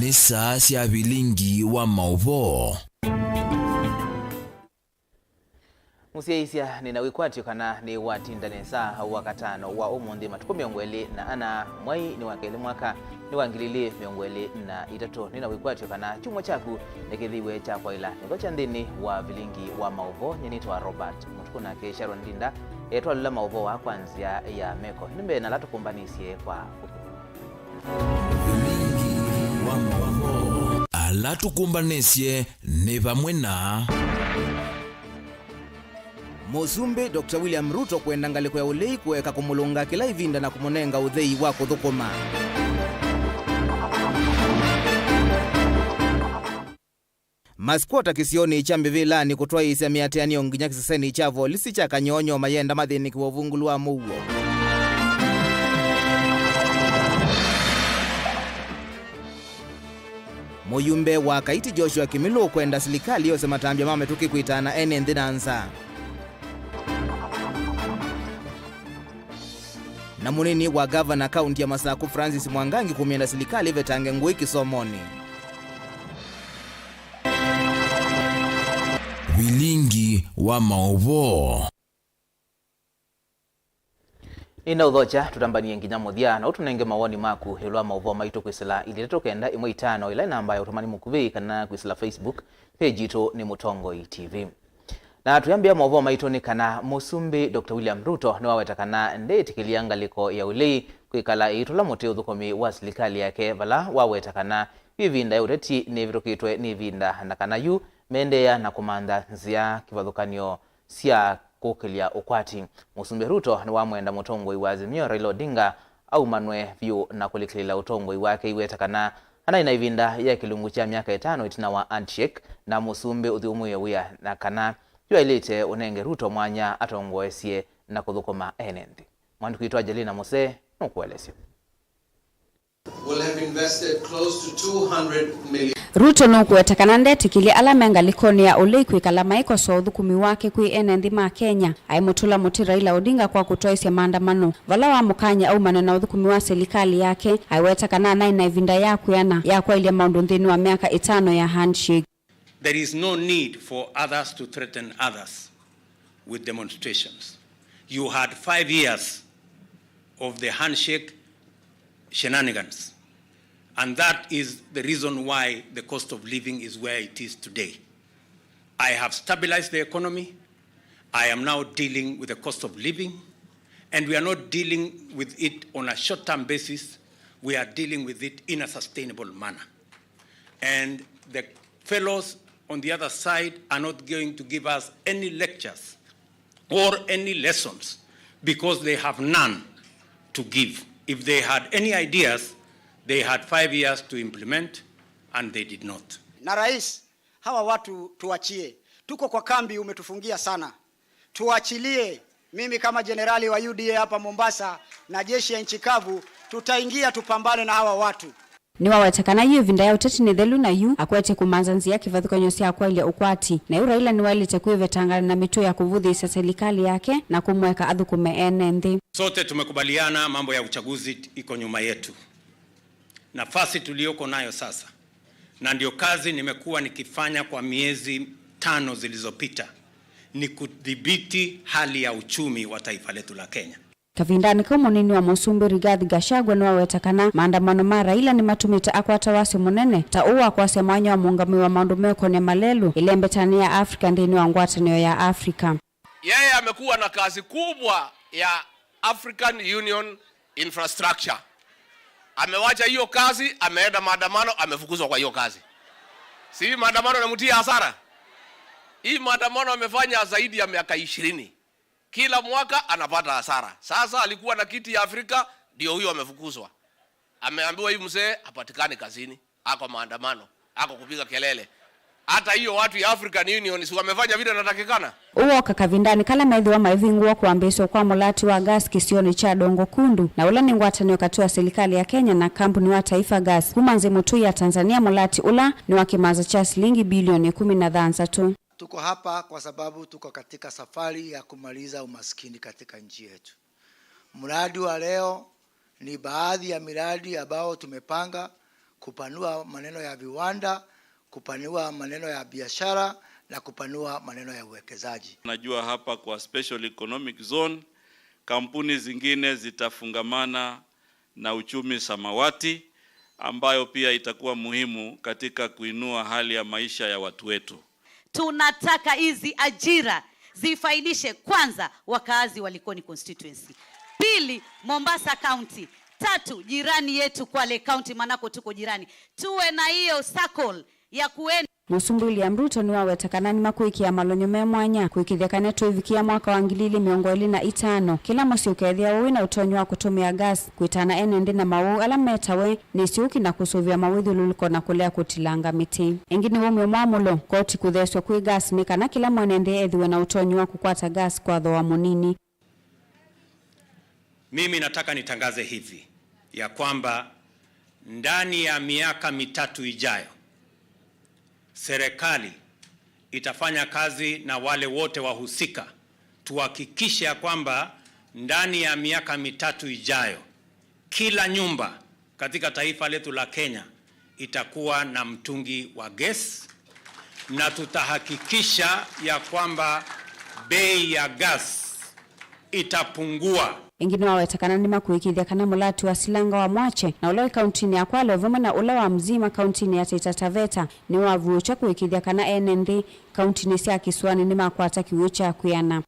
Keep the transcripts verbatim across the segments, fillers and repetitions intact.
Nĩ saa sya vilingi wa maũvoo. Mũsyaĩĩsya, nĩ na wĩkwatyo kana nĩwatinda nesa Wakatano wa ũmũnthĩ, matukũ mĩongo ĩlĩ na ana, mwai nĩ wa kelĩ, mwaka nĩ wa ngili ilĩ mĩongo ĩlĩ na itatũ. Nĩ na wĩkwatyo kana kyumwa kyaku nĩkĩthĩiwe kya kwaĩla nĩvo kya nthĩnĩ wa vilingi wa maũvoo. Nyie nĩtawa Robert Mũtukũ, nake Sharon Ndinda etwalũla maũvoo aa kwa nzĩa ya meko. Ĩndĩ mbee na ala tũkũmbanĩsye kwa ũkuvĩ. Ala tũkũmbanĩsye nĩ vamwe na. Mũsumbĩ Doctor William Ruto kwenda ngalĩko ya ũlei kũeka kũmũlũnga kĩla ĩvinda na kũmũnenga ũthei wa kũthũkũma. Maskwota kĩsionĩ kya Mbĩvĩlanĩ kũtwaĩĩsya mĩatĩanĩo nginya kĩsesenĩ kya volisi kya Kanyonyo mayenda mathĩnĩkĩwe ũvungũlu wa mũuo. Mũyumbe wa Kaiti Joshua Kĩmilũ kwenda silikalĩ yose matambya ma mĩtũkĩ kwĩtaa na ene nthĩ na nza. Na mũnini wa gavana kaunti ya Masaku Francis Mwangangi kũmyenda silikalĩ ĩvetange ngũĩ kĩsomonĩ. Vilingi wa maũvoo. Nĩnaũthokya tũtambanie nginya mũthya, na ũtũnenge mawoni maku ĩũlũ wa maũvoo maitũ kwĩsĩla ilĩ itatũ kenda ĩmwe itano, ĩla nĩ namba ya ũtũmani mũkuvĩ, kana kwĩsĩla Facebook page yitũ nĩ Mũtongoi T V. Na twĩambĩa maũvoo maitũ nĩ kana Mũsumbĩ Doctor William Ruto nĩwaweta kana ndeĩtĩkĩlya ngalĩko ya ũlei kwĩkala ĩitũla mũtĩ ũthũkũmi wa silikalĩ yake, vala waweta kana yu ĩvinda ya ũteti nĩvĩtũkĩtwe nĩ ĩvinda, na kana yu meendeea na kũmantha nzĩa kĩvathũkany'o sya kũkĩlya ũkwati. Mũsumbĩ Ruto nĩwamwenda mũtongoi wa Azimio Raila Odinga aumanwe vyũ na kũlikĩlĩla ũtongoi wake, aiweta kana anaĩ na ĩvinda ya kĩlungu kya myaka ĩtano ĩtina wa handshake na mũsumbĩ ũthyũmũĩe wĩa, na kana yu aĩlĩte ũnenge Ruto mwanya atongoesye na kũthũkũma ene nthĩ. Mwandĩki witũ Angelina Muse nũkũelesya. Will have invested close to two hundred million. Ruto nũkũweta kana ndetĩkĩlye ala me ngalĩkonĩ ya ũlei kwĩkala maikosoa ũthũkũmi wake kwĩ ene nthĩ ma Kenya. Aimũtũla mũtĩ Raila Odinga kwa kũtwaĩsya maandamano, vala wamũkany'a aumane na ũthũkũmi wa silikalĩ yake. Aiweta kana anaĩ na ĩvinda ya kwĩana ya kwaĩlya maũndũ nthĩnĩ wa myaka ĩtano ya handshake. There is no need for others to threaten others with demonstrations. You had five years of the handshake shenanigans, and that is the reason why the cost of living is where it is today. I have stabilized the economy. I am now dealing with the cost of living, and we are not dealing with it on a short-term basis. We are dealing with it in a sustainable manner. And the fellows on the other side are not going to give us any lectures or any lessons because they have none to give. If they had any ideas, they had five years to implement, and they did not. Na rais, hawa watu tuachie. Tuko kwa kambi, umetufungia sana. Tuachilie. Mimi kama jenerali wa U D A hapa Mombasa na jeshi ya nchi kavu, tutaingia tupambane na hawa watu. Nĩwaweta kana yu ĩvinda ya ũteti nĩ thelu, na yu akwete kũmantha nzĩa kĩvathũkany'o sya kwaĩlya ũkwati. Na yu Raila nĩwaĩlĩte kwĩvetangana na mĩtũ ya kũvũthĩĩsya silikalĩ yake na kũmũeka athũkũme ene nthĩ. Sote tumekubaliana mambo ya uchaguzi iko nyuma yetu. Nafasi tuliyoko nayo sasa, na ndio kazi nimekuwa nikifanya kwa miezi tano zilizopita, ni kudhibiti hali ya uchumi wa taifa letu la Kenya. Kavindanĩ kau, mũnini wa mũsumbĩ Rigathi Gachagua nĩwaweta kana maandamano ma Raila nĩmatũmĩte akwata wasyo mũnene ta ũũ wa kwasya mwanya wa mũũngamĩi wa maũndũ meũkonĩa malelũ ĩlembetanĩ ya Africa nthĩnĩ wa ngwatanĩo ya Africa. Yeye amekuwa na kazi kubwa ya African Union infrastructure. Amewacha hiyo kazi, ameenda maandamano, amefukuzwa kwa hiyo kazi. Si hii maandamano inamtia hasara? Hii maandamano amefanya zaidi ya miaka ishirini. Kila mwaka anapata hasara. Sasa alikuwa na kiti ya Afrika, ndio huyo amefukuzwa. Ameambiwa hii mzee hapatikani kazini, ako maandamano, ako kupiga kelele. Hata hiyo watu ya African Union si wamefanya vile inatakikana? Ũũ woka kavindanĩ kala methĩwa maivingũwa kũambĩĩswa kwa mũlati wa gas kĩsionĩ kya Dongo Kundu, na ũla nĩ ngwatanĩo katĩ wa silikalĩ ya Kenya na kambuni wa Taifa Gas kuma nthĩ mũtũi ya Tanzania, mũlati ũla nĩ wa kĩmanza kya silingi bilioni ĩkũmi na thanthatũ. Tuko hapa kwa sababu tuko katika safari ya kumaliza umaskini katika nchi yetu. Mradi wa leo ni baadhi ya miradi ambao tumepanga kupanua maneno ya viwanda, kupanua maneno ya biashara na kupanua maneno ya uwekezaji. Najua hapa kwa Special Economic Zone, kampuni zingine zitafungamana na uchumi samawati, ambayo pia itakuwa muhimu katika kuinua hali ya maisha ya watu wetu. Tunataka hizi ajira zifaidishe kwanza wakaazi wa Likoni constituency. Pili, Mombasa County. Tatu, jirani yetu Kwale County, manako tuko jirani. Tuwe na hiyo circle ya kuenda. Mũsumbĩ William Ruto nĩwaweta kana nĩmakwĩkĩa malonyo me mwanya kũĩkĩĩthya kana twĩvikĩa mwaka wa ngili ilĩ mĩongo ĩlĩ na itano, kĩla mũsyĩ ũkethĩawa wĩ na ũtonyi wa kũtũmĩa gas kwĩtana ene nthĩ na mawau ala metawe nĩ syũki na kũsũvĩa mawĩthyũlũlũko na kũlea kũtilanga mĩtĩ. Ĩngĩ nĩ wũmyo mwamũlo, koti kũtheswa kwĩ gas nĩ kana kĩla mwene nthĩ ethĩwe na ũtonyi wa kũkwata gas kwa thooa mũnini. Mimi nataka nitangaze hivi, ya kwamba ndani ya miaka mitatu ijayo, serikali itafanya kazi na wale wote wahusika, tuhakikishe ya kwamba ndani ya miaka mitatu ijayo, kila nyumba katika taifa letu la Kenya itakuwa na mtungi wa gas, na tutahakikisha ya kwamba bei ya gas itapungua. Ĩngĩ nĩwaweta kana nĩmakũĩkĩĩthya kana mũlati wa silanga wa Mwache na ũla wĩ kauntinĩ ya Kwale o vamwe na ũla wa Mzima kauntinĩ ya Taita Taveta nĩwavuũkya kũĩkĩĩthya kana ene nthĩ kauntinĩ sya kĩsũanĩ nĩmakwata kĩw'ũ kya kwĩana.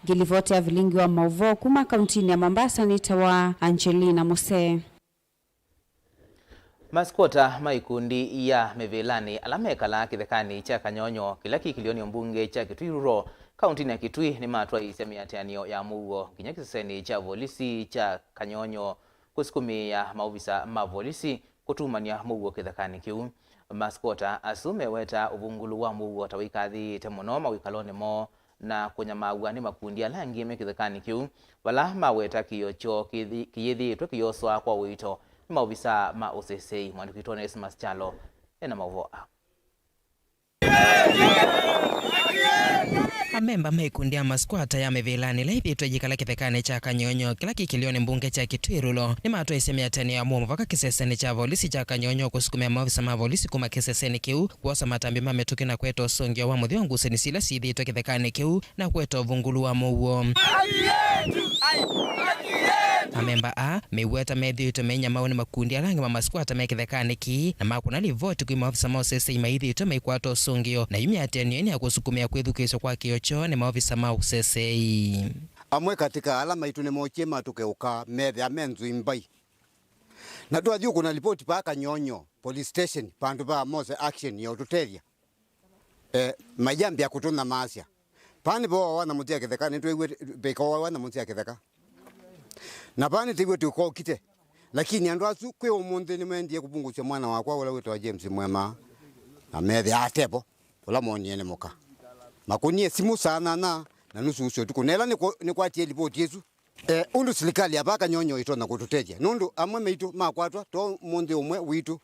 Ngĩlivoti ya vilingi wa maũvoo kuma kauntinĩ ya Mombasa nĩtawa Angelina Musee. Masikwota ma ikundi ya mĩvĩlanĩ ala mekalaa kĩthekanĩ kya Kanyonyo kĩla kĩ kĩlĩonĩ mbunge kya Kitui Rural, kauntinĩ ya Kitui, nĩmatwaĩĩsya mĩatĩanĩo ya mũuo nginya kĩsesenĩ kya volisi kya Kanyonyo kũsukumĩĩa maovisa ma volisi kũtumany'a mũuo kĩthekanĩ kĩu. Masikwota asu meweta ũvungũlu wa mũuo ta wĩkathĩĩte mũno mawĩkalonĩ moo na kũnyamaaw'a nĩ makundi ala angĩ me kĩthekanĩ kĩu, vala maweta kĩĩo kyoo kĩthi-, kĩyĩthĩĩtwe kĩyoswa kwa ũito nĩ maovisaa ma ũseseĩ. Mwandĩki witũ Onesmus Kyalo ena maũvoo aa. Amemba ma ikundi ya maskwata ya mĩvĩlanĩ ĩla ĩthĩĩtwe yĩkala kĩthekanĩ kya Kanyonyo kĩla kĩ kĩlĩonĩ mbunge kya Kitui Rural nĩmatwaĩĩsye mĩatĩanĩo ya mũuo mũvaka kĩsesenĩ kya volisi kya Kanyonyo kũsukumĩa maovisa ma volisi kuma kĩsesenĩ kĩu kwosa matambya ma mĩtũkĩ na kũete ũsũngĩo wa mũthya wa ngusanĩsyo ila syĩthĩĩtwe kĩthekanĩ kĩu na kũete ũvungũlu wa mũuo. Amemba aa meweta methĩĩtwe meinyamaũ nĩ makundi ala angĩ ma maskwata me kĩthekanĩ kĩĩ na makũna livoti kwĩ maovisa ma ũseseĩ maithĩĩtwe maikwata ũsũngĩo, na yu mĩatĩanĩo ĩno ya kũsukumĩa kwĩthukĩĩswa kwa kĩĩo kyoo nĩ maovisa ma ũseseĩ. Amwe katĩ ka ala maitũ nĩmookie matũke ũka methĩa me nzw'ĩĩ mbai. Na twathi ũkũna livoti vaa Kanyonyo police station vandũ va mose action ya ũtũtethya. Eh, mayambĩa kũtũnyamaasya. Vaa nĩvo wawa na mũthya kĩtheka, nĩtwĩw'e veka wawa na mũthya kĩtheka. Na vaa nĩtwĩw'e tũkokite. Lakini andũ asu kwĩ ũmũnthĩ nĩmaendie kũvungũsya mwana wakwa ũla wĩtawa James Mwema, na methĩa atevo, ũla moonie nĩ mũka. Makũnie simũ saa nyanya na nusu ũsu ũtukũ. Na ĩla nĩkwa-, nĩkwatie livoti ĩsu, Eh, ũndũ silikalĩ ya vaa Kanyonyo ĩtonya kũtũtethya, nũndũ amwe maitũ makwatwa, to mũnthĩ ũmwe witũ,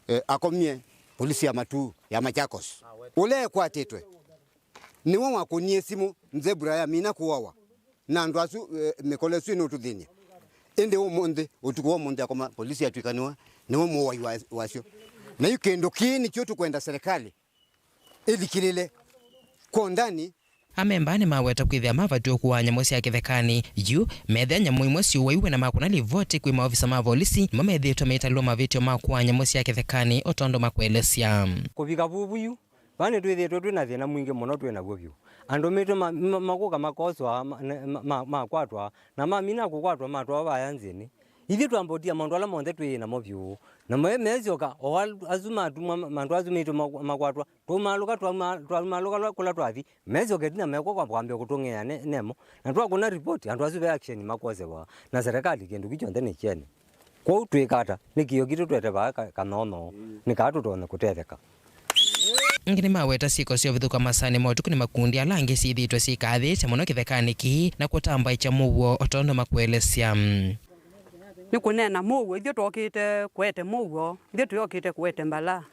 eh, akomie polisi ya Matuu ya Machakos. Ũla ekwatĩtwe nĩwe wakũnie simũ nzebra yamina kũawa, na andũ asu, eh, mĩkolo ĩsu ĩnũtũthĩny'a. Ĩndĩ ũmũnthĩ, ũtukũ wa ũmũnthĩ akoma polisi atw'ĩka nĩwe, nĩwe mũwai wa, wasyo. Na yu kĩndũ kĩĩ nĩkyo tũkwenda serikali ĩlikĩlĩle kwa ũndani. Amemba nĩmaweta kwĩthĩa mavatiwe kũaa nyamũ sya kĩthekanĩ. Yu methĩa nyamũ imwe syũwaiwe na makũna livoti kwĩ maovisa ma volisi, nĩmo methĩĩtwe maitalĩlwa mavĩtyo ma kũaa nyamũ sya kĩthekanĩ, o tondũ makũelesya. Kũvika vuvu yu, vaa nĩtwĩthĩĩtwe twĩ na thĩna mwingĩ mũno twĩ naw'o vyũ. Andũ maitũ ma-, ma-, makũka makoswa, ma-, ne-, ma-, ma-, makwatwa, na mamina kũkwatwa matwawa vaya nzĩnĩ. Ithyĩ twambotia maũndũ ala monthe twĩ namo vyũ. Na me-, mesyoka, o al-, asu matumwa ma-, andũ asu maitũ ma-, makwatwa, tũmalũka, twama-, twamalũka lwa-, kũla twathi, mesyoka ĩtina mekwa kwa kwambĩa kũtũng'ea ne-, nemo. Na twakũna ripoti, andũ asu ve action makosewa. Na serikali kĩndũ kĩ kyonthe nĩ kyene. Kwoou twĩka ata? Nĩ kĩĩo kitũ twete vaa ka-, kanono. Nĩ kaa tũtonye kũtetheka. Angĩ nĩmaweta syĩko sya ũvithũka masaanĩ ma ũtukũ nĩ makundi ala angĩ syĩthĩĩtwe syĩkathĩĩsya mũno kĩthekanĩ kĩĩ na kũtambaĩkya mũuo o tondũ makũelesya. Nĩ kũneena mũuo, ithyĩ twokĩte kũete mũuo, ithyĩ twĩokĩte kũete mbala.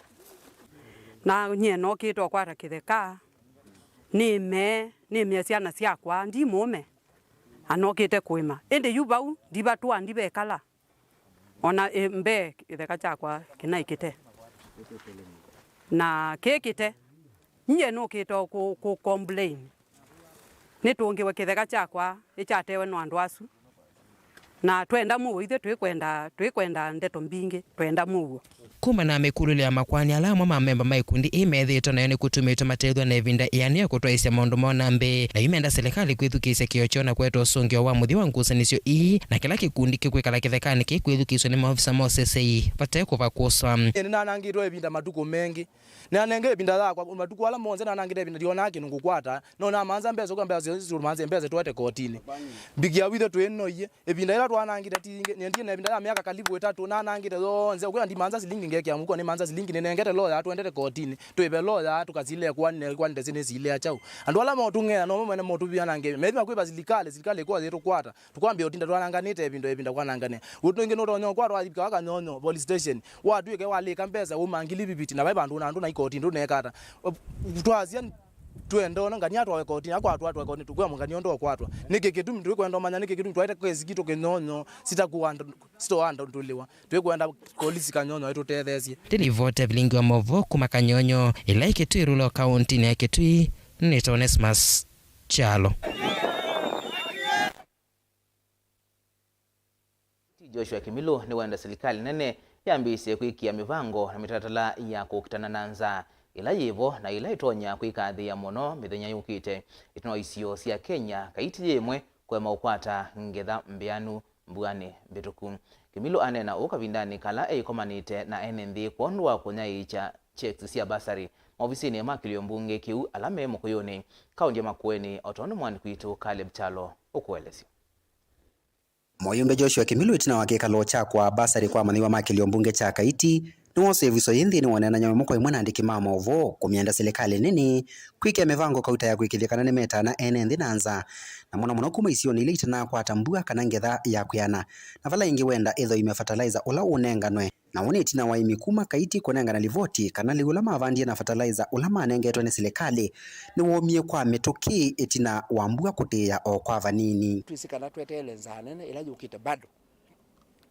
Na nyie nokĩte ũkwata kĩtheka, nĩmee, nĩmĩe syana syakwa, ndi mũũme. Na nokĩte kũĩma. Ĩndĩ yu vau ndivatũa ndivekala. Ona ĩ, mbee kĩtheka kyakwa kĩnaĩkĩte. Na kĩkĩte, nyie nũkĩte o kũ, kũ complain. Nĩtũngĩwe kĩtheka kyakwa nĩkyatewe no andũ asu. Na twenda mũuo, ithyĩ twĩkwenda, twĩkwenda ndeto mbingĩ, twenda mũuo. Kumana na mĩkũlĩlyo ya makoani ala amwe ma amemba ma ikundi ii methĩĩtwe nayo nĩkũtumĩtwe matethw'a na ĩvinda ĩanĩe kũtwaĩĩsya maũndũ moo na mbee, na yu menda silikalĩ kwĩthukĩĩsya kĩo kyoo na kũete ũsũngĩo wa mũthya wa ngusanĩsyo ii, na kĩla kĩkundi kĩkwĩkala kĩthekanĩ kĩkwĩthukĩĩsw'a nĩ maovisa ma ũseseĩ vate kũvakũswa. Nĩnanangĩtwe ĩvinda matukũ mengĩ. Nĩanenge ĩvinda yakwa, matukũ ala monthe nanangĩte ĩvinda ndionaa kĩndũ ngũkwata. No namanza mbesa, kwa mbesa isu tumanze mbesa twete kotinĩ. Mbikia withe twĩnoie. Ĩvinda ĩla twanangĩte ti yingĩ, nendie na ĩvinda ya myaka kalivu ĩtatũ, nanangĩte yonthe. Ũkwĩa ndimanza silingi ngekĩa mũko, nĩmanza silingi nĩnengete lawyer atwendete kotinĩ. Twĩve lawyer tũkasile kwa nĩ, kwa ndesi nĩsile achau. Andũ ala motũng'ea no mene motũvia na nge. Methima kwĩva silikalĩ, silikalĩ kwa yĩtũkwata. Tũkwambia ũtinda twananganĩte ĩvinda, ĩvinda kwanangane. Ũndũ ũngĩ nũtonya ũkwatwa wathika wa Kanyonyo police station. Watw'ĩke walĩka mbesa, uma ngili viviti, na vai vandũ na andũ na ikoti ndũnekata. Twasya twenda ona ngania atwawe kotini, akwatwa atwawe kotini, tũkwĩa mũngania ũndũ ũkwatwa. Nĩkĩ kĩtumi tũkwenda ũmanya, nĩkĩ kĩtumi twaĩte kesi kitũ Kĩnyonyo, sitakuwa andũ, sitoandũlĩwa. Tũkwenda polisi Kanyonyo ĩtũtetheesye. Ndĩlivoti ya vilingi wa maũvoo kuma Kanyonyo, ĩla ĩ Kitui Rural, kauntinĩ ya Kitui, nĩ Onesmus Kyalo. Ti Joshua Kimilu nĩwenda silikalĩ nene yambĩĩsye kwĩkĩa mĩvango na mĩtalatala ya kũkitana na nzaa ĩla yĩvo na ĩla ĩtonya kwĩkathĩĩa mũno mĩthenya yũkĩte, ĩtina wa isio sya Kenya kaiti yĩ ĩmwe kũema ũkwata ngetha mbĩanu mbuanĩ mbĩtũku. Kimilu aneena ũu kavindanĩ kala eĩkomanĩte na ene nthĩ kwondũ wa kũnyaĩĩkya checks sya bursary maovisinĩ ma kĩlio mbunge kĩu ala me Mũkũyũnĩ, kaũnti ya Makueni, o tondũ mwandĩki witũ Caleb Kyalo ũkũelesya. Mũyũmbe Joshua Kimilu ĩtina wa kĩkalo kya kũaa basarĩ kwa amanyĩw'a ma kĩlio mbunge kya Kaiti, nĩwoosie ĩvuso yĩĩ nthĩnĩ wa ũneenany'a wa ĩmwe kwa ĩmwe na andĩki ma maũvoo, kũmyenda silikalĩ nene kwĩkĩa mĩvango kauta ya kũĩkĩĩthya kana nĩmetana ene nthĩ na nza, na mũno mũno kuma isionĩ ila itanakwata mbua kana ngetha ya kwĩana, na vala ĩngĩ wenda ĩthũime fertilizer ũla ũnenganwe. Na ũũ nĩ ĩtina wa aĩmi kuma Kaiti kũnengana livoti kana lĩu ũla mavandie na fertilizer ũla manengetwe nĩ silikalĩ nĩwomie kwa mĩtũkĩ ĩtina wa mbua kũtĩĩa o kwa vanini. Twĩsĩ kana tweteele nzaa nene ĩla yũkĩte bado.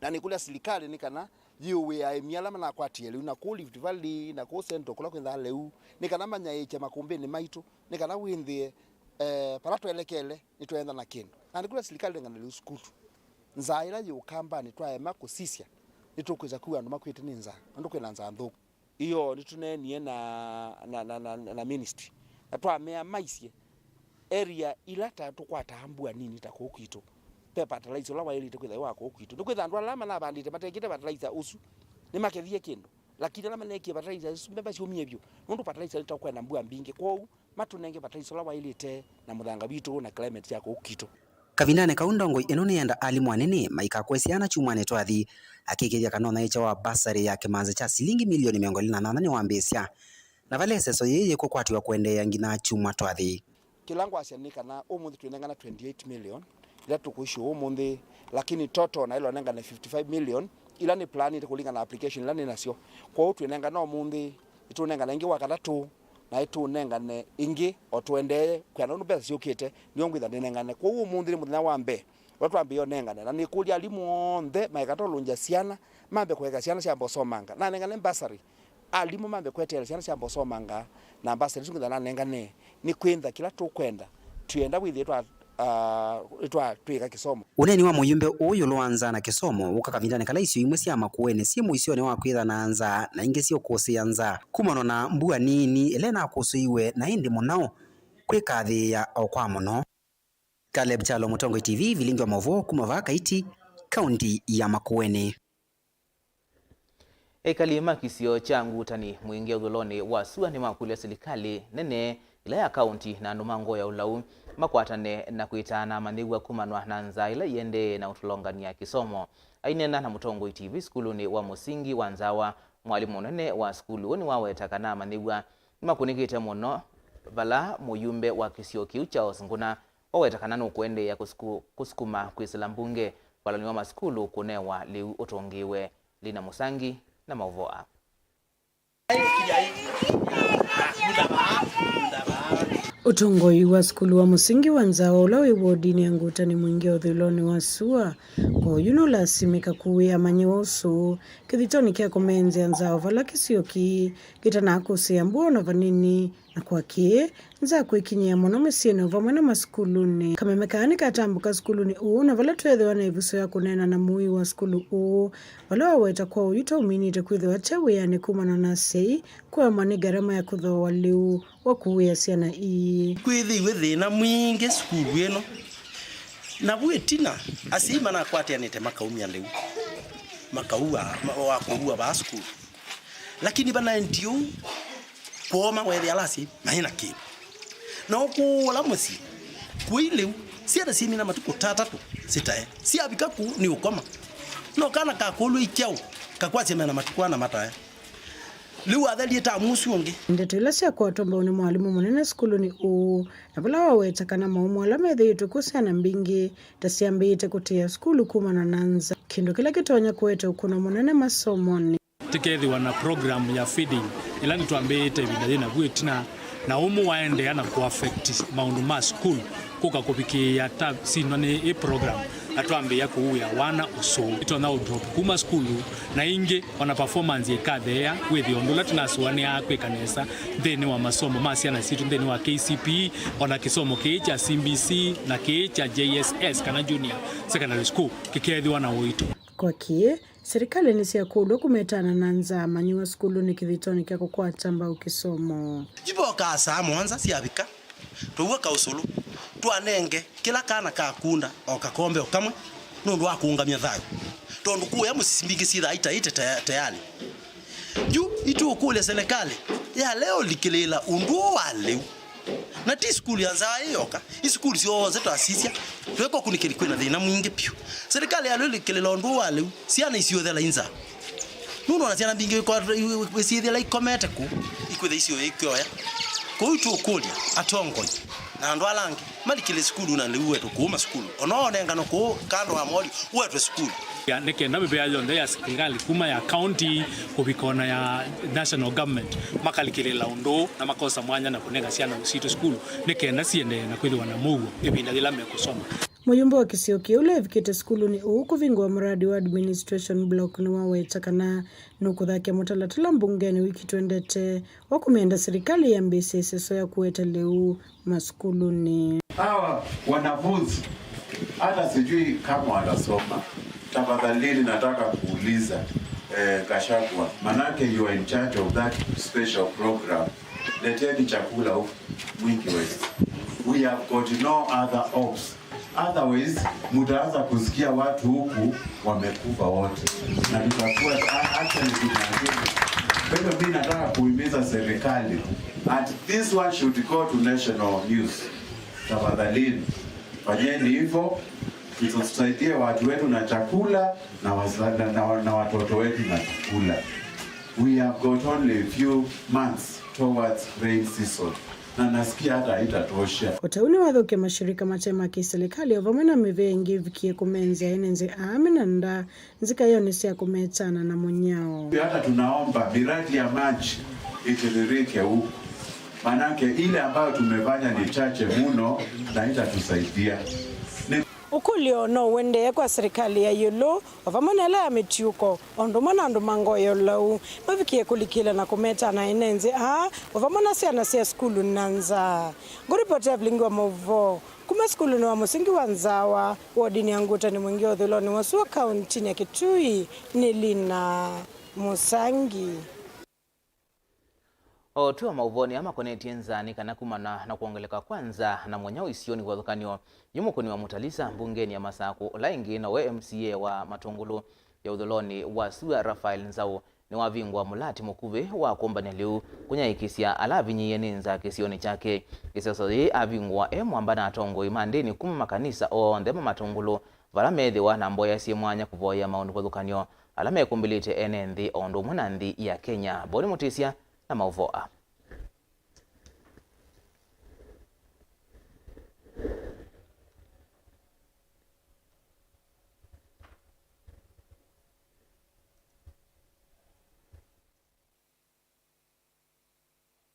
Na nĩkũlya silikalĩ nĩ kana yĩũwĩe aĩmi ala manakwatie lĩu na kũu Rift Valley na kũu Central kũla kwĩthaa lĩu, nĩ kana manyaĩĩkye makũmbĩnĩ maitũ, nĩ kana wĩthĩe, eh, vala twelekele nĩtweenda na kĩndũ. Na nĩkũlya silikalĩ nengane lĩu sukulu. Nzaa ĩla yĩ Ũkambanĩ twaema kũsisya, nĩtũkwĩsa kwĩw'a andũ makw'ĩte nĩ nzaa, nũndũ kwĩna nzaa nthũku. Ĩoo, nĩtũneenie na, na, na, na, na ministry, na twamea maisye area ila ta tũkwataa mbua nini ta kũu kwitũ, ve fertilizer ũla waĩlĩte kwĩthwa wĩ wa kũu kwitũ. Nĩkwĩthwa andũ ala manavandĩte matekĩte fertilizer ũsu nĩmakethie kĩndũ, lakini ala maneekie fertilizer isu mbemba syũmie vyũ, nũndũ fertilizer nĩtaũkwenda mbua mbingĩ. Kwoou matũnenge fertilizer ũla waĩlĩte na mũthanga witũ na climate ya kũu kwitũ. Kavindanĩ kau, ndongoi ĩno nĩyenda alimũ anene maikakũe syana kyumwanĩ twathi, akĩkĩĩthya kana ũnyaĩĩkya wa basarĩ ya kĩmanza kya silingi milioni mĩongo ĩlĩ na nyanya nĩwambĩĩsya, na vala ĩseso yĩĩ yĩkũkwatĩwa kũendeea nginya kyumwa twathi. Kĩla ngwasya nĩ kana ũmũnthĩ twĩnengana twenty-eight million ila tũkũissue ũmũnthĩ, lakini total naĩlwa nengane fifty-five million ila nĩ planĩte kũlingana na application ila nĩ nasyo. Kwoou twĩnengana ũmũnthĩ, nĩtũnengana ĩngĩ wa katatũ, na ĩtũnengane ĩngĩ o tũendee kwĩana ũndũ mbesa syũkĩte, nĩyo ngwĩtha nĩnengane. Kwoou ũmũnthĩ nĩ mũthenya wa mbee ũla twambĩĩe ũnengane, na nĩkũlya alimũ onthe maikatolũngya syana, mambe kũeka syana syamba ũsomanga. Nanengane mbasarĩ, alimũ mambe kweteela syana syamba ũsomanga, na mbasarĩ isu ngwĩtha nanengane, nĩ kwĩntha kĩla tũkwenda, twĩenda wĩthĩe twa, ah, twa, twĩka kĩsomo. Ũneeni wa mũyũmbe ũũ ĩũlũ wa nzaa na kĩsomo wũka kavindanĩ kala isio imwe sya Makueni syĩ mũisyonĩ wa kwĩtha na nzaa na ingĩ syĩũkũsĩĩa nzaa kumana na mbua nini ĩla ĩnakũsĩiwe na ĩndĩ mũnao kwĩkathĩĩa o kwa mũno. Caleb Kyalo, Mũtongoi T V, vilingi wa maũvoo kuma vaa Kaiti, kaunti ya Makueni. Ekali ma kĩsio kya Ngutani Mwingĩ ũthũlonĩ wa sua nĩmakũlya silikalĩ nene ĩla ya kaunti na andũ ma ngoo ya ũlau makwatane na kwĩtaana amanyĩw'a kumanwa na nzaa ĩla ĩendee na ũtũlongany'a kĩsomo. Aineena na Mũtongoi T V sukulunĩ wa mũsingi wa Nzawa, mwalimũ mũnene wa sukulu ũũ nĩwaweta kana amanyĩw'a nĩmakũnĩkĩte mũno vala mũyumbe wa kĩsio kĩu Charles Nguna waweta kana nũkũendeea kũsuku-, kũsukuma kwĩsĩla mbunge valonĩ wa masukulu kũnewa lĩu ũtũngĩĩwe. Lina Mũsangi na maũvoo aa. Ũtongoi wa sukulu wa mũsingi wa Nzawa ũla wĩ wodinĩ ya Ngutani Mwingĩ ũthũĩlonĩ wa sua, kwoou nũlasimĩka kuĩa amanyĩw'a ũsũũ kĩthitonĩ kya kũmenzea Nzawa vala kĩsio kĩĩ kĩtanakũsĩĩa mbua o na vanini, na kwa kĩĩ, nza kwĩkinyĩa mũno mĩsyĩnĩ o vamwe na masukulunĩ. Kameme kaa nĩkatambũka sukulunĩ ũũ, na vala tweethĩwa na ĩvuso ya kũneena na mũui wa sukulu ũũ, vala waweta kwa oyu ta ũminĩte kwĩthĩwa ate wĩanĩ kumana na asyai kũemwa nĩ ngarama ya kũthooa lĩu wa kũũĩa syana ii. Kwĩthĩiwe thĩna mwingĩ sukulu ĩno, na vu ĩtina asyai manakwatĩanĩte makaumya lĩu, makaua, ma-, wa kũua vaa sukulu. Lakini vanaendie ũu, kwooma weethĩa ala asyai maĩ na kĩndũ. Na ũkũũla mũsyĩ, kũi lĩu, syana syĩmina matukũ ta atatũ sitae. Syavika kũu nĩ ũkoma. No kana kakũlw'a ikyaũ, kakwasya mena matukũ ana matae. Lĩu athelie tamu ũsu ũngĩ. Ndeto ila syakwatwa mbau nĩ mwalimũ mũnene sukulunĩ ũũ, na vala waweta kana maumo ala methĩĩtwe kwĩ syana mbingĩ ta syambĩĩte kũtĩĩa sukulu kumana na nza, kĩndũ kĩla kĩtonya kũete ũkũno mũnene masomonĩ. Tũkethĩwa na program ya feeding ĩla nĩtwambĩĩte ĩvinda yĩ navu ĩtina, na ũmũ waendeea na kũaffect maũndũ ma sukulu kũka kũvikĩĩa ta sindwa nĩ ĩ program, na twambĩĩa kũuĩa wana ũsũũ. Ĩtonya ũdrop kuma sukulu, na ĩngĩ ona performance ĩkatheea, wĩthĩa ũndũ ũla tũnasũanĩaa kwĩka nesa nthĩnĩ wa masomo ma syana sitũ nthĩnĩ wa K C P E, ona kĩsomo kĩĩ kya C B C na kĩĩ kya J S S kana Junior Secondary School kĩkethĩwa na ũito. Kwa kĩĩ, serikali nĩsyakũlw'a kũmetana na nza amanyĩw'a sukulunĩ kĩthitonĩ kya kũkwata mbau kĩsomo. Ivokaa saa mũonza syavika, tũw'a kaũsũlũ, twanenge kĩla kana kakunda o kakombe o kamwe, nũndũ wa kũũngamya thayũ, tondũ kũya mũsyĩ mbingĩ syĩthaa itaĩte te-, tayalĩ. Yu itũkũlya serikali yalea ũlikĩlĩĩla ũndũ ũũ wa lĩu. Na ti sukulu ya Nzawa ĩ yoka, i sukulu syonthe twasisya, tweka ũkunĩkĩli kwĩna thĩna mwingĩ vyũ. Serikali yalea ũlikĩlĩĩla ũndũ ũũ wa lĩu, syana isyũthela i nza. Nũndũ ona syana mbingĩ ikwatwa-, i-, i-, syĩthĩla ikomete kũu, ikwĩtha isyũya ikyoya. Kwoou tũkũlya atongoi na andũ ala angĩ malikĩlĩĩle sukulu na lĩu wetũ kũu masukulu, ona onengano kũu kando wa moli wetwe sukulu. Ya, nĩ kenda mĩvĩa yonthe ya serikali, kuma ya county kũvika ona ya national government, makalikĩlĩĩla ũndũ ũũ na makosa mwanya na kũnenga syana sitũ sukulu, nĩ kenda siendee na kwĩthĩwa na mũuo ĩvinda yĩla mekũsoma. Mũyumbe wa kĩsio kĩu ũla evikĩte sukulunĩ ũũ kũvingũa mũradi wa administration block nĩwaweta kana nũkũthakya mũtalatala mbungenĩ wiki twendete wa kũmenda serikali yambĩĩsye ĩseso ya kũete lĩu masukulunĩ. Hawa wanafunzi, hata sijui kama watasoma. Tafadhalini nataka kuuliza, eh, Gachagua, manake you are in charge of that special program. Leteni chakula huku Mwingi West. We have got no other ops. Otherwise, mtaanza kusikia watu huku wamekufa wote. Na tutakuwa a-, actually tunaamini. Kwa hivyo mimi nataka kuhimiza serikali, and this one should go to national news. Tafadhalini, fanyeni hivyo, tusaidie watu wetu na chakula na, waza-, na, na, na watoto wetu na chakula. We have got only a few months towards rain season. Na nasikia hata haitatosha. O ta ũu nĩwathũkia mashirika mate ma kĩsilikalĩ o vamwe na mĩvĩa ĩngĩ ĩvikie kũmenzea ene nzĩ aa mĩnanda nzikaĩonĩ sya kũmetana na mũnyao. Hata tunaomba miradi ya maji itiririke huku. Manake ile ambayo tumefanya ni chache mno na haitatusaidia. Ni Ũkũlyo no ũendee kwa silikalĩ ya ĩũlũ, o vamwe na ĩla ya mĩtiũko, o ũndũ ũmwe na andũ ma ngoyo lau, mavikie kũlikĩla na kũmetana ene nzĩ aa, o vamwe na syana sya sukulu na nza. Ngũripoti ya vilingi wa maũvoo kuma sukulunĩ wa mũsingi wa Nzawa, wodinĩ ya Ngutani Mwingĩ ũthũĩlonĩ wa sua kauntinĩ ya Kitui, nĩ Lina Mũsangi. O twĩ o maũvoonĩ aa makonetye nza, nĩ kana kumana na kwongeleka kwa nza na mũnyao isionĩ kĩvathũkany'o, yu mũkũni wa Mutalisa mbungenĩ ya Masakũ, ũla ĩngĩ nowe M C A wa Matũngũlũ ya ũthũĩlonĩ wa sua, Raphael Nzau, nĩwavingũa mũlati mũkuvĩ wa kũmbany'a lĩu kũnyaĩĩkĩsya ala avinyĩĩe nĩ nza kĩsionĩ kyake. Ĩseso yĩĩ avingũa e mwamba na atongoi ma ndĩni kuma makanisa onthe ma Matũngũlũ, vala meethĩwa na mboya syĩ mwanya kũvoyea maũndũ kĩvathũkany'o ala mekũmbĩlĩte ene nthĩ o ũndũ ũmwe na nthĩ ya Kenya. Boni Mũtĩsya na maũvoo aa.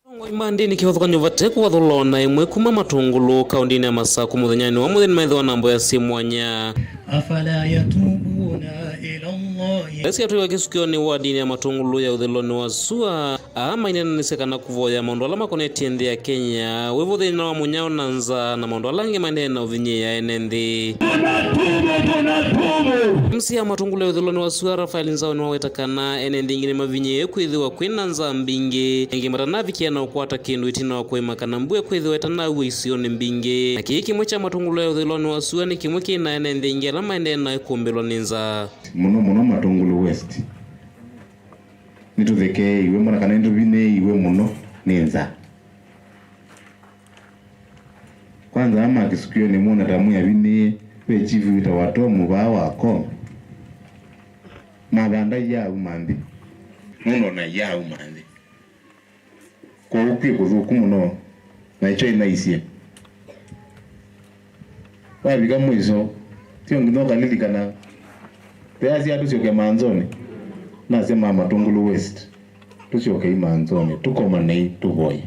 Atongoi ma ndĩni kĩvathũkany'o vate kũvathũla o na ĩmwe kuma Matũngũlũ kaũndĩnĩ ya Masakũ mũthenyanĩ wa mũthya nĩmethĩwa na mboya syĩ mwanya. أفلا يتوبون إلى الله. Esi atũiwa kĩsukĩonĩ wa ndĩni ya Matũngũlũ ya ũthĩlonĩ wa sua, aa maineenanĩsye kana kũvoya maũndũ ala makonetye nthĩ ya Kenya, wĩvũthĩny'a wa mũnyao na nzaa, na maũndũ ala angĩ maendee na ũvinyĩĩa ene nthĩ. Tunatubu, tunatubu. M C ya Matũngũlũ ya ũthĩlonĩ wa sua, Raphael Nzaũ, nĩwaweta kana ene nthĩ ingĩ nĩmavinyĩĩe kwĩthĩwa kwĩ na nzaa mbingĩ, ĩngĩ matanavikĩa na ũkwata kĩndũ ĩtina wa kũĩma kana mbua kwĩthĩwa ĩtanaw'a isionĩ mbingĩ. Na kĩĩ kĩmwe kya Matũngũlũ ya ũthĩlonĩ wa sua nĩ kĩmwe kĩ na ene nthĩ ingĩ ala maendee na kũmbĩlwa nĩ nzaa. Mũno mũno Matũngũlũ West. Nĩtũthekeeiwe mũno kana nĩtũvinĩĩiwe mũno nĩ nzaa. Kwanza ama kĩsukio nĩmwona ta mwĩ avinĩĩe, ve chief wĩtawa Tom vaa wa Kom. Mavanda iaa uma nthĩ. Nũndũ ona iaa uma nthĩ. Kwoou kwĩ kũthũku mũno, na ĩkyo ĩnaisye. Wavika mũiso, sio nginya ũkalilikana. Veasya tũsyoke manzonĩ, nasya ma Matũngũlũ West, tũsyokei manzonĩ, tũkomanei tũvoye.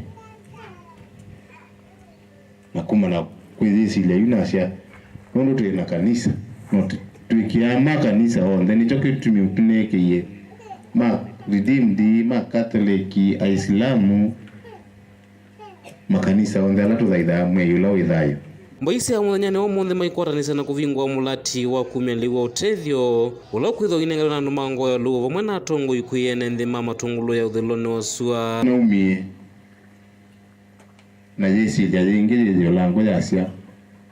Na kumana kwĩ yĩsilya yu nasya, nũndũ twĩ na kanisa, no tũ-, twĩkĩaa ma kanisa onthe, nĩkyo kĩtumi nĩkĩie ma Redeemed, ma Catholic, Aisilamu, makanisa onthe ala tũthaithaa Mwĩai ũla wĩ thayũ. Mboisi ya mũthenyanĩ wa ũmũnthĩ maikwatanĩsya na kũvingũa mũlati wa kumya lĩu wa ũtethyo, ũla ũkwĩthwa ũinenganwe na andũ ma ngoo ya lũo vamwe na atongoi kwĩ ene nthĩ ma Matũngũlũ ya ũthĩlonĩ wa sua. Naumie na yĩsilya yĩngĩ yĩyĩũlangũ yasya,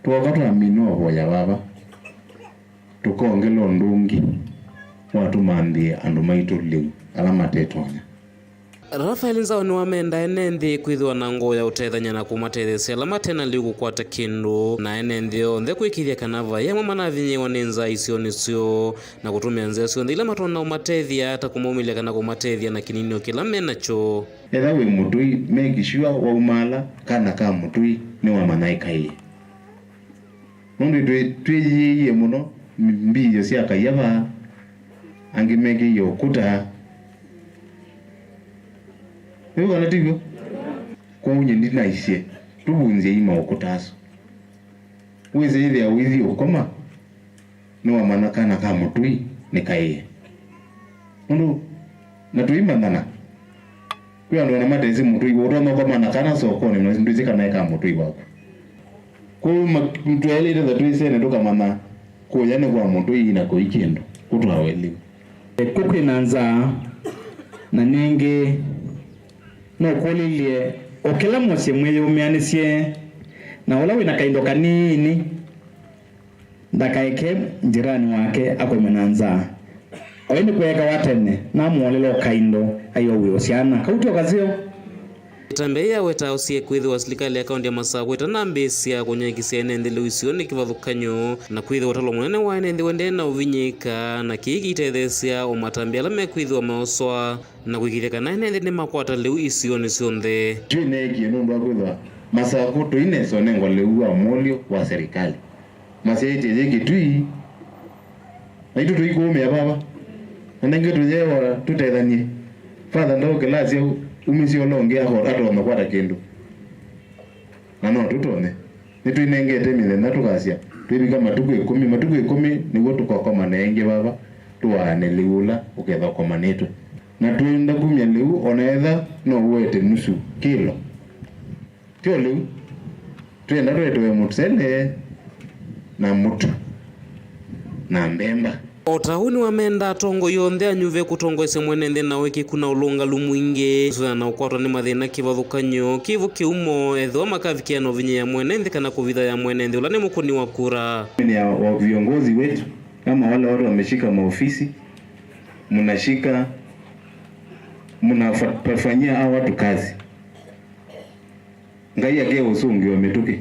twooka twamina ũvoya vava, tũkongela ũndũ ũngĩ wa tũmanthĩe andũ maitũ lĩu ala matetonya. Raphael Nzaũ nĩwamenda ene nthĩ kwĩthĩwa na ngoo ya ũtethany'a na kũmatetheesya ala mate na lĩu kũkwata kĩndũ, na ene nthĩ onthe kwĩkĩĩthya kana vai amwe manavinyĩĩwa nĩ nzaa isionĩ syoo, na kũtũmĩa nzĩa syonthe ila matonya ũmatethya, ta kũmaumĩlya kana kũmatethya na kĩninĩo kĩla me nakyo. Etha wĩ mũtũi, make sure waumaala kana ka mũtũi nĩwamanya ĩkaĩe. Nũndũ twĩ-, twĩyĩie mũno mbiio sya kaia vaa, angĩ mekĩie ũkũta. Nĩw'o kana tiw'o? Kwoou nyie ndinaisye, tũvunzyei maũkũta asu. Wĩsĩ ĩthĩa ũithi ũkoma, nĩwamanya kana ka mũtũi nĩkaĩe. Nũndũ, na tũimanyana, kwĩ andũ ona matesĩ mũtũi, ũtonya ũkoma na kana sokonĩ, na ndwĩsĩ kana e ka mũtũi waku. Kwoou ma-, twaĩlĩte ta twĩsene tũkamanya kũya nĩ kwa mũtũi na kũi kĩndũ, kũtwawe lĩu. Kũ kwĩ na nzaa, na nĩngĩ no kũlĩlye o kĩla mũsyĩ mwĩyũmĩanĩsye, na ũla wĩ na kaindo kanini, ndakaeke njĩranĩ wake akw'e na nzaa. Oĩ nĩkweekawa tene, namũolelwa kaindo, aiow'ĩwa syana. Kau tyo kaseo? Ĩtambya yĩĩ yaweta aũsie kwĩthĩwa silikalĩ ya kaũntĩ ya Masakũ ĩtanambĩĩsya kũnyakisya ene nthĩ lĩu isionĩ kĩvathũkany'o, na kwĩthĩwa ũtalo mũnene wa ene nthĩ ũendee na ũvinyĩĩka, na kĩĩ kĩitetheesya o matambya ala mekwĩthĩwa meoswa na kũĩkĩĩthya kana ene nthĩ nĩmakwata lĩu isionĩ syonthe. Twĩneekie nũndũ wa kwĩthĩwa Masakũ tũinesonengwa lĩu wa mũolyũ wa serikali. Masyaĩtye yĩ Kĩtui, naitũ tũikũũmĩa vava. Na nengĩ tũyeewa tũtethany'e. Father Ndau Kĩlasya umĩsye ũla ũngĩ aho-, atonya kwata kĩndũ. Na no tũtonye. Nĩtwĩnengete mĩthenya tũkasya, twĩvika matukũ ĩkũmi, matukũ ĩkũmi nĩw'o tũkokomana ĩngĩ vava, tũaane lĩu ũla ũkethwa ũkomanĩtwe. Na twĩenda kumya lĩu, o na etha no ũete nusu kĩlo. Tyo lĩu, twĩenda twetewe mũsele na mũtu na mbemba. O ta ũu nĩwamenda atongoi onthe anyuve kũtongoesya mwene nthĩ na ũĩkĩĩku na ũlũngalu mwingĩ, kũsũvĩana na ũkwatwa nĩ mathĩna kĩvathũkany'o, kĩw'ũ kĩumo, ethĩwa makavikĩa na ũvinyĩĩa mwene nthĩ kana kũvitha ya mwene nthĩ ũla nĩ mũkũni wa kura. Ni ya wa viongozi wetu, kama wale watu wameshika maofisi, mnashika, mnafanyia hawa watu kazi. Ngai ake ũsũngĩo mĩtũkĩ.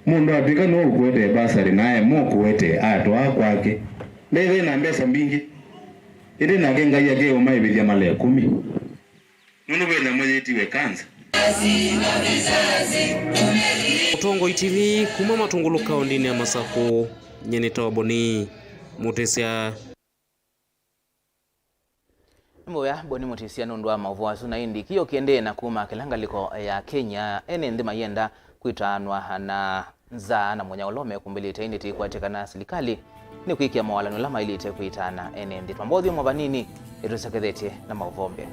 Mũndũ atw'ĩka nĩwe ũkũetee basarĩ, nae mũkũetee atwaa kwake. Ndethĩ na mbesa mbingĩ, ĩndĩ nake Ngai ake ũmaĩvĩthya mala ĩkũmi. Nũndũ ve nyamũ yĩtiwe kanza. Ũtongoi T V kuma Matũngũlũ kaũndĩnĩ ya Masakũ, nyie nĩtawa Boni Mũtĩsya. Nĩ mũvea Boni Mũtisia nũndũ wa maũvoo asu, na ĩndĩ kĩo kĩendee na kuma kĩla ngalĩko ya Kenya, ene nthĩ mayenda kwĩtaanwa na nzaa na mũnyao ũla ũmekumbĩlĩte, ĩndĩ tĩkwatĩkana silikalĩ nĩ kwĩkĩa mawalany'o ala maĩlĩte kwĩtaana ene nthĩ. Twamba ũthyũmũa vanini, nĩtũsokethetye na maũvoo mbee.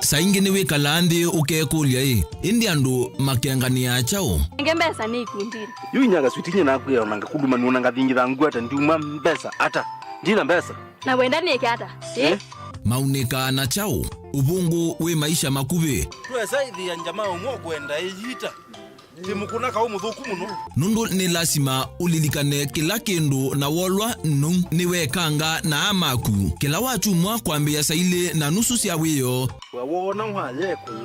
Saa ingĩ nĩwĩkalaa nthĩ ũkekũlya-ĩ, ĩndĩ andũ makenganĩaa kyaũ? Nenge mbesa nĩ ikundinĩ. Yu inya kaswiti nye nakwĩa ona ngakuluma nĩwona ngathingitha ngweta ndiuma mbesa ata? Ndina mbesa. Na wenda nĩke ata? Ĩ? Eh? Maunĩkaa na kyaũ? Ũvũngũ wĩ maisha makuvĩ. Twesa ĩthĩa njama ũmwe ũkwenda ĩyita. Ti mũkũna kaũ mũthũku mũno. Nũndũ nĩ lasima ũlilikane kĩla kĩndũ na wolwa nũu nĩwekanga na aa maku. Kĩla wakyumwa kwambĩĩa saa ilĩ na nusu sya wĩoo. We wona waye kũyũ.